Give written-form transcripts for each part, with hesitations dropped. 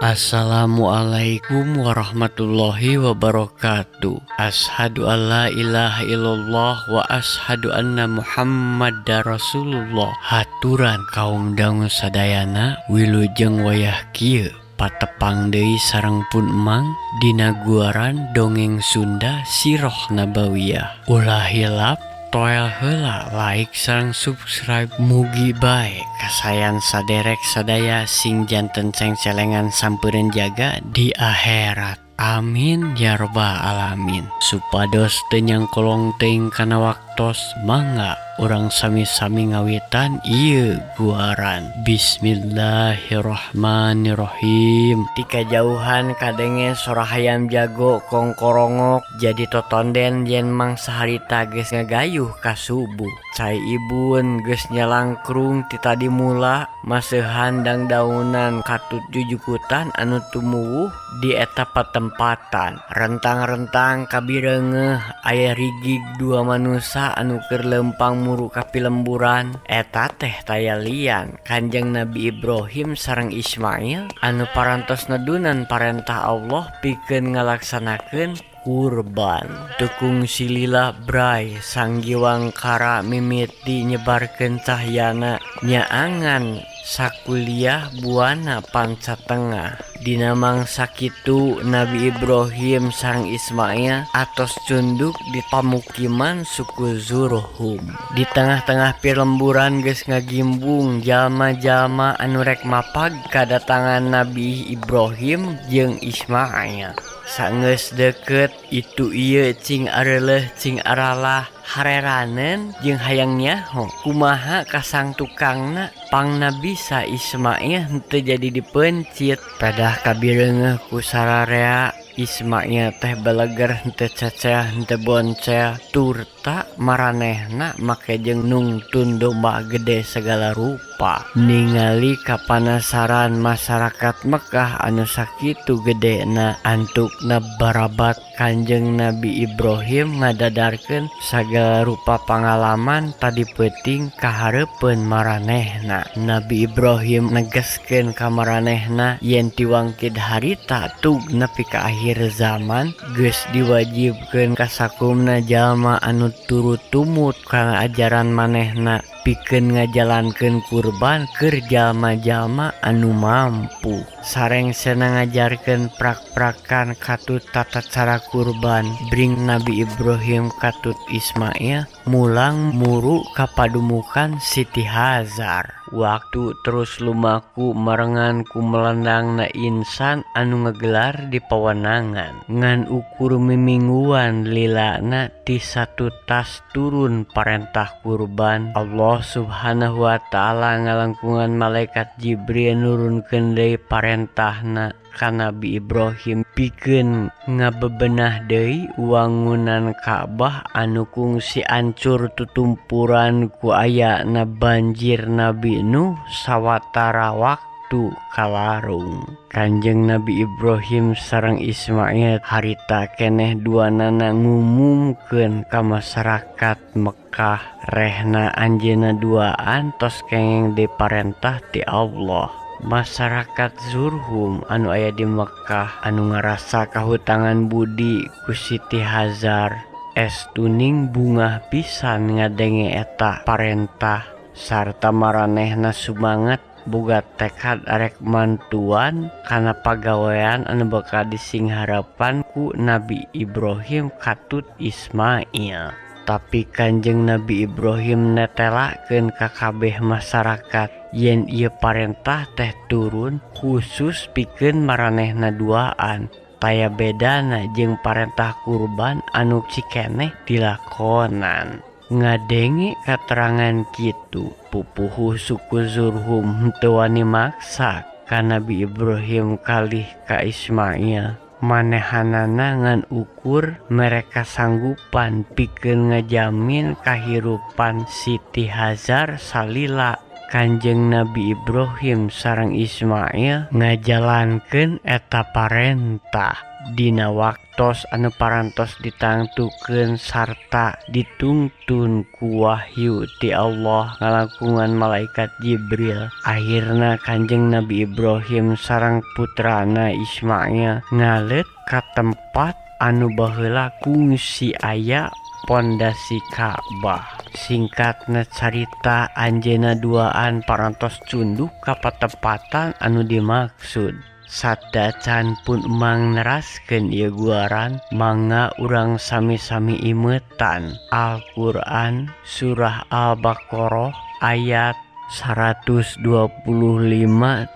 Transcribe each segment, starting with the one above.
Assalamualaikum warahmatullahi wabarakatuh. Asyhadu alla ilaha illallah wa asyhadu anna Muhammadar Rasulullah. Haturan kaum dangu sadayana, wilujeng wayah kieu patepang deui sareng pun Emang dina guaran Dongeng Sunda Siroh Nabawiyah. Ulah hilap toel heula like sareng subscribe, mugi bae kasayan saderek sadaya sing janten cengcelengan sampeureun jaga di akhirat. Amin ya robbal alamin. Supados teu nyangkolong teuing kana waktos, mangga urang sami-sami ngawitan ieu guaran. Bismillahirrahmanirrahim. Ti kajauhan kadenge sora hayam jago kongkorongok, jadi totonden yen mangsa harita geus ngagayuh ka subuh. Cai ibun geus nyalangkrung ti tadi mula maseuhan dangdaunan katut jujukutan anu tumuwuh di eta patempatan. Rentang-rentang kabireungeuh aya rigig dua manusa anu keur leumpang muru ka pilemburan. Eta teh taya lian Kanjeng Nabi Ibrahim sareng Ismail anu parantos nedunan parentah Allah pikeun ngalaksanakeun kurban. Teu kungsi lila bray Sang Giwangkara mimiti nyebarkeun cahyana nyaangan sakuliah buana panca tengah. Dina mangsa kitu Nabi Ibrahim sareng Ismail atos cunduk di pamukiman suku Zurhum. Di tengah-tengah pilemburan geus ngagimbung jalma-jalma anu rek mapag kadatangan Nabi Ibrahim jeung Ismail. Sanggeus deukeut itu ieu cing areuleuh cing aralah, hareraneun jeung hayang nyaho kumaha kasang tukangna pangna bisa Ismail henteu jadi dipeuncit. Pedah kabireungeuh ku sararea Ismail teh beleger, henteu cecel henteu boncel, turta maranehna make jeung nungtun domba gede sagala rupa. Ningali kapanasaran masyarakat Mekkah anu sakitu gedena, antukna barabat Kanjeng Nabi Ibrahim ngadadarkeun sagala rupa pangalaman tadi peuting kahareupeun maranehna. Nabi Ibrahim negeskeun ka maranehna yen ti wangkid harita tug nepi ka akhir zaman geus diwajibkeun ka sakumna jalma anu turut tumut kana ajaran manehna pikeun ngajalankeun kurban keur jalma-jalma anu mampu. Sarengsena ngajarkeun prak-prakan katut tata cara kurban, bring Nabi Ibrahim katut Ismail mulang muru ka padumukan Siti Hajar. Waktu terus lumaku marengan ku melendangna insan anu ngegelar di pawenangan. Ngan ukur mimingguan lilana ti satutas turun parentah kurban, Allah Subhanahu wa ta'ala ngalangkungan malaikat Jibril nurunkeun deui parentahna ka Nabi Ibrahim pikeun ngabebenah deui wangunan Ka'bah anu kungsi ancur tutumpuran ku ayana banjir Nabi Nuh sawatara waktu kalarung. Kanjeng Nabi Ibrahim sareng Ismail harita keneh duanana ngumumkeun ka masyarakat Mekkah rehna anjeunna duaan tos kenging diparentah ti Allah. Masyarakat Zurhum anu aya di Mekkah anu ngarasa kahutangan budi ku Siti Hajar estuning bungah pisan ngadenge eta parentah sarta maranehna sumanget boga tekad arek mantuan kana pagawean anu bakal disingharepan ku Nabi Ibrahim katut Ismail. Tapi Kanjeng Nabi Ibrahim netelakeun ka kabeh masyarakat yen ieu parentah teh turun khusus pikeun maranehna duaan, taya bedana jeung parentah kurban anu cikeneh dilakonan. Ngadenge katerangan kitu, pupuhu suku Zurhum henteu wani maksa ka Nabi Ibrahim kalih ka Ismail. Manehanana ngan ukur mere kasanggupan pikeun ngajamin kahirupan Siti Hajar salila Kanjeng Nabi Ibrahim sareng Ismail ngajalankeun eta parentah. Dina waktos anu parantos ditangtukeun sarta ditungtun ku wahyu ti Allah ngalangkungan malaikat Jibril. Akhirna Kanjeng Nabi Ibrahim sareng putrana Ismail ngaleut ka tempat anu baheula kungsi aya pondasi Ka'bah. Singkatna carita anjeunna duaan parantos cunduk ka patempatan anu dimaksud. Sadacan pun emang neraskeun ieu guaran, mangga urang sami-sami imetan Al-Qur'an surah Al-Baqarah ayat 125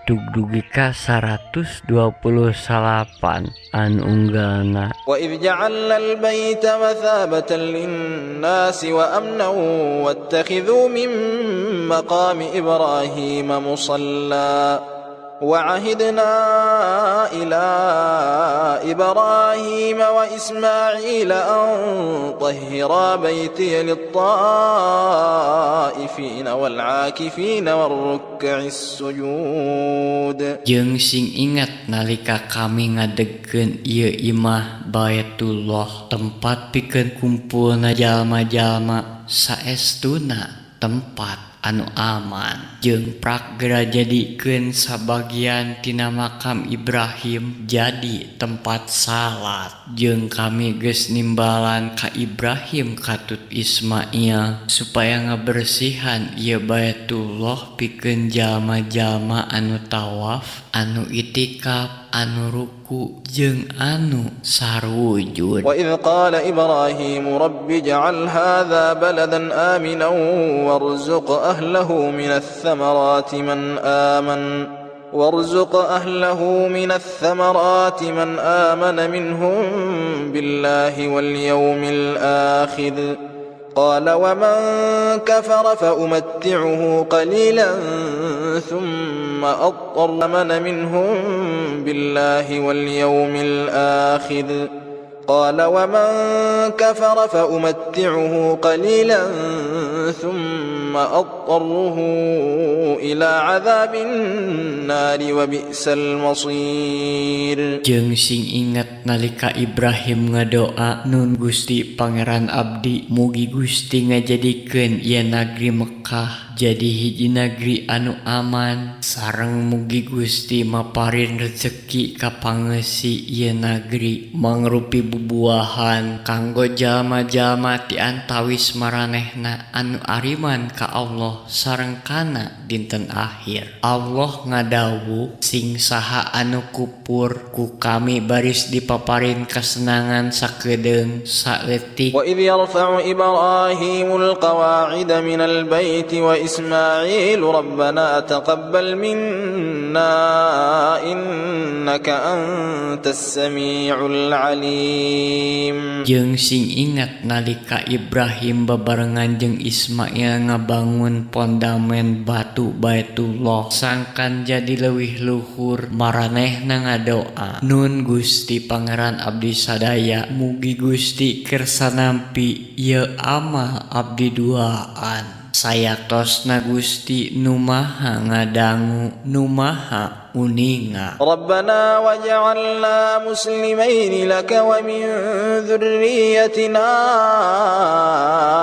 dugi ka 128 anu unggalna. Wa idh ja'alna al-baita mathabatan lin-nasi wa amnan wattakhidhu min maqami Ibrahima musalla wa 'ahidna ila Ibrahima wa Ismaila an tahhira baitiya lit-ta'ifina wal-'akifina war-ruk'is sujud. Jeung sing ingat nalika kami ngadegkeun ieu imah Baitullah tempat pikeun kumpulna jalma-jalma saestuna tempat anu aman, jeung pragera jadikeun sabagian tina makam Ibrahim jadi tempat salat. Jeung kami geus nimbalan ka Ibrahim katut Ismail supaya ngabersihan ieu Baitullah pikeun jalma-jalma anu tawaf, anu itikaf, anu ruku jeung anu sarujud. Wa idh qala Ibrahim rabbi ij'al hadza baladan aminan warzuq ahlahu minats thamarati man aman warzuq ahlahu minats thamarati man amana minhum billahi wal yawmil akhir. Qala wa man kafara fa umatti'uhu qalilan thumma adtarra man minhum billahi wal yawmil akhir. Qala wa man kafara fa umatti'uhu qalilan thumma adtarruhu ila 'adzabin nari wa bi'sal masir. Jeung sing inget nalika Ibrahim ngadoa, nun Gusti Pangeran abdi, mugi Gusti ngajadikeun ieu nagri Mekah jadi hiji nagri anu aman, sareng mugi Gusti maparin rezeki ka pangeusi ieu nagri mangrupi bubuahan kanggo jalma-jalma ti antawis maranehna anu ariman ka Allah sareng kana dinten akhir. Allah ngadawuh, sing saha anu kupur ku kami baris dipaparin kasenangan sakedeung saeutik. Wa idh yarfa'u Ibrahimul qawa'ida minal baiti wa Ismail rabbana taqabbal minna innaka antas samiul alim. Jeung sing ingat nalika Ibrahim babarengan jeung Ismail ngabangun pondamen batu Baitullah sangkan jadi leuwih luhur, maranehna ngadoa, nun Gusti Pangeran abdi sadaya, mugi Gusti kersa nampi ieu amal abdi duaan. Sayaktosna Gusti nu maha ngadangu nu maha uninga. Rabbana waj'alna muslimaini laka wa min dzurriyyatina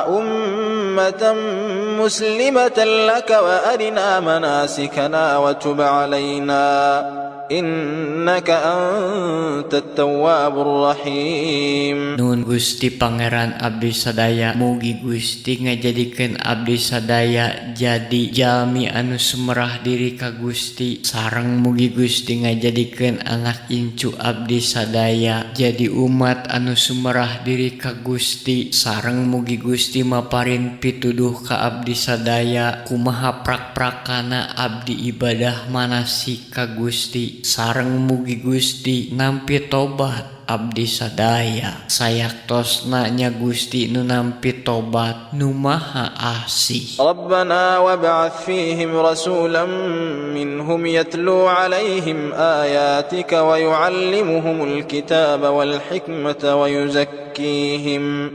ummatan muslimatan laka wa arina manasikana wa tub 'alaina innaka antat tawwabur rahim. Nun Gusti Pangeran abdi sadaya, mugi Gusti ngajadikeun abdi sadaya jadi jalmi anu sumerah diri ka Gusti, sareng mugi Gusti ngajadikeun anak incu abdi sadaya jadi umat anu sumerah diri ka Gusti, sareng mugi Gusti maparin pituduh ka abdi sadaya kumaha prak-prakana abdi ibadah manasik ka Gusti, sareng mugi Gusti nampi tobat abdi sadaya. Sayaktosna nya Gusti nu nampi tobat nu maha asih. Rabbana wab'ats fihim rasulan minhum yatlu 'alaihim ayatika wa yu'allimuhumul kitaba wal hikmata wa yuzakkihim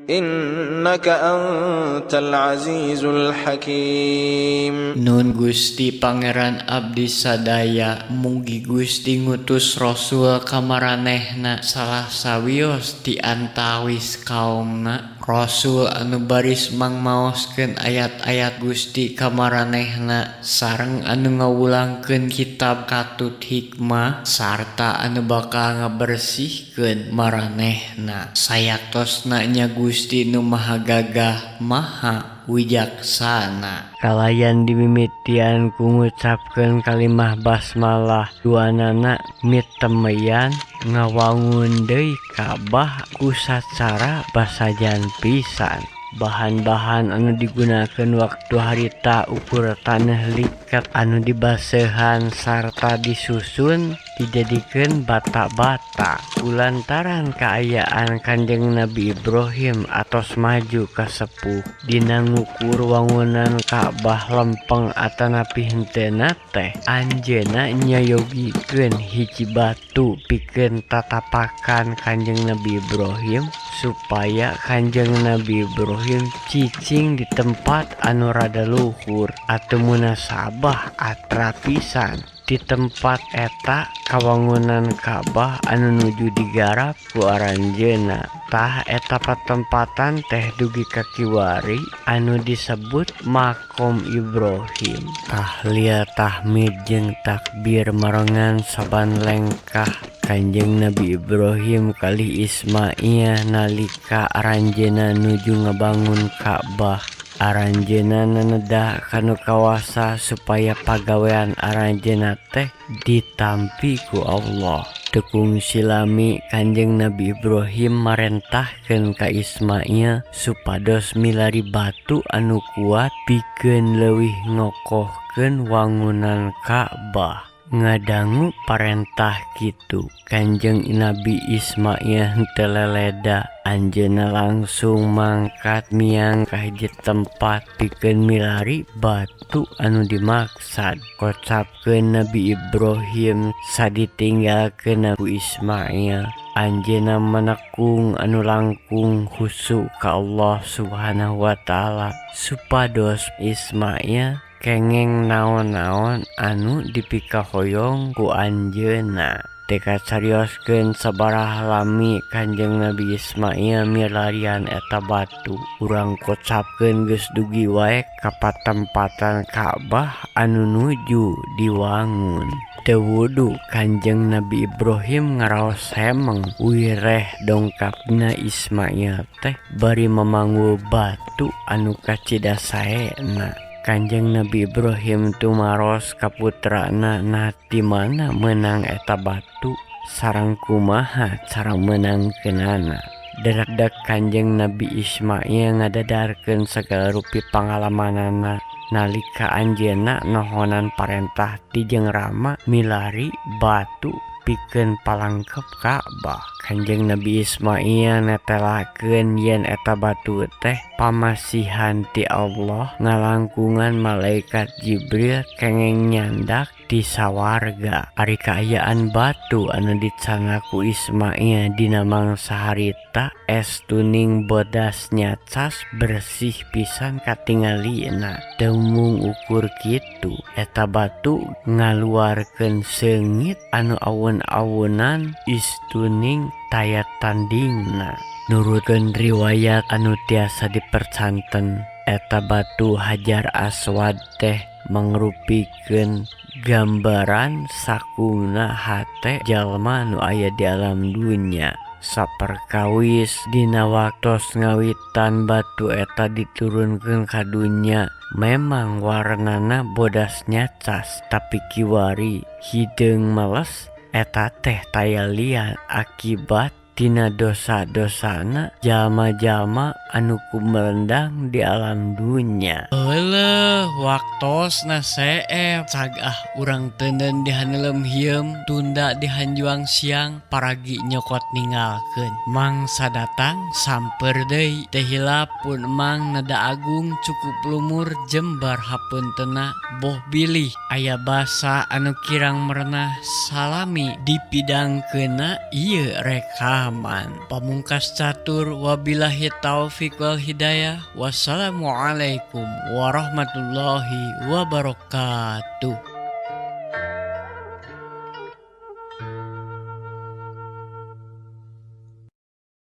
إنك أنت العزيز الحكيم. Nun Gusti Pangeran abdi sadaya, mugi Gusti ngutus Rasul ka maranehna salah sawios ti antawis kaumna, Rasul anu baris mangmaoskeun ayat-ayat Gusti ka maranehna sareng anu ngawulangkeun kitab katut hikmah sarta anu bakal ngabersihkeun maranehna. Sayaktosna nya Gusti nu Maha Gagah Maha Wijaksana. Kalayan dimimitian ku ngucapkeun kalimah basmalah, duanana mitemeyan ngawangun deui Ka'bah ku sacara basajan pisan. Bahan-bahan anu digunakeun waktu harita ukur taneuh liket anu dibaseuhan sarta disusun dijadikeun bata-bata. Kulantaran kaayaan Kanjeng Nabi Ibrahim atos maju ka sepuh dina ngukur wangunan Ka'bah lempeng atanapi henteuna teh, anjeunna nyayogikeun hiji batu pikeun tatapakan Kanjeng Nabi Ibrahim supaya Kanjeng Nabi Ibrahim cicing di tempat anu rada luhur atau munasabah atra pisan di tempat eta kawangunan Ka'bah anu nuju digarap ku aranjeunna. Tah, eta patempatan teh dugi ka kiwari anu disebut Makom Ibrahim. Tahlil, tahmid jeung takbir marengan saban lengkah Kanjeng Nabi Ibrahim kalih Ismail nalika aranjeunna nuju ngabangun Ka'bah. Aranjeunna nenedah ka Nu Kawasa supaya pagawean aranjeunna teh ditampi ku Allah. Teu kungsi lami Kanjeng Nabi Ibrahim marentahkeun ka Ismail supados milari batu anu kuat pikeun leuwih ngokohkeun wangunan Ka'bah. Ngadangu parentah kitu, Kanjeng Nabi Ismail henteu leleda. Anjeunna langsung mangkat miang ka hiji tempat pikeun milari batu anu dimaksad. Kocapkeun Nabi Ibrahim saditinggalkeun ku Ismail, anjeunna manekung anu langkung khusu ka Allah Subhanahu wa taala supados Ismail kengeng naon-naon anu dipikahoyong ku anjeunna. Teu kacarioskeun sabaraha lami Kanjeng Nabi Ismail milarian eta batu, urang kocapkeun geus dugi wae ka patempatan Ka'bah anu nuju diwangun. Teu wudu Kanjeng Nabi Ibrahim ngaraos hemeng wireh dongkapna Ismail teh bari mamanggul batu anu kacida saena. Kanjeng Nabi Ibrahim tumaros ka putrana nah ti mana meunang eta batu sareng kumaha cara meunangkeunana. Dadak Kanjeng Nabi Ismail ngadadarkeun sagala rupi pangalamanana nalika anjeunna nohonan parentah ti jeung Rama milari batu pikeun palangkep Ka'bah. Kanjeng Nabi Ismail netelakeun yen eta batu teh pamasihan ti Allah ngalangkungan malaikat Jibril kengeng nyandak ti sawarga. Ari kaayaan batu anu dicandak ku Ismail dina mangsa harita estuning bodas nyacas bersih pisan katingalina. Teu mung ukur kitu, eta batu ngaluarkeun seungit anu awun-awunan istuning taya tandingna. Nurutkeun riwayat anu tiasa dipercanten, eta batu Hajar Aswad teh mangrupikeun gambaran sakungna hate jalma nu aya di alam dunya. Saperkawis dina waktos ngawitan batu eta diturunkeun ka dunya memang warnana bodas nyacas, tapi kiwari hideung meles eta teh taya lian akibat tina dosa-dosana jalma-jalma anu kumelendang di alam dunya. Euleuh, waktosna seep. Cag ah urang teuneun di haneulem hieum, tunda di hanjuang siang, paragi nyokot ninggalkeun. Mangsa datang samper deui. Teu hilap pun Emang nada agung cukup lumur jembar hapuntenna, boh bilih aya basa anu kirang merenah salami dipidangkeunna ieu reka. pengalaman. Pamungkas catur, wabillahi taufik wal hidayah, wassalamualaikum warahmatullahi wabarakatuh.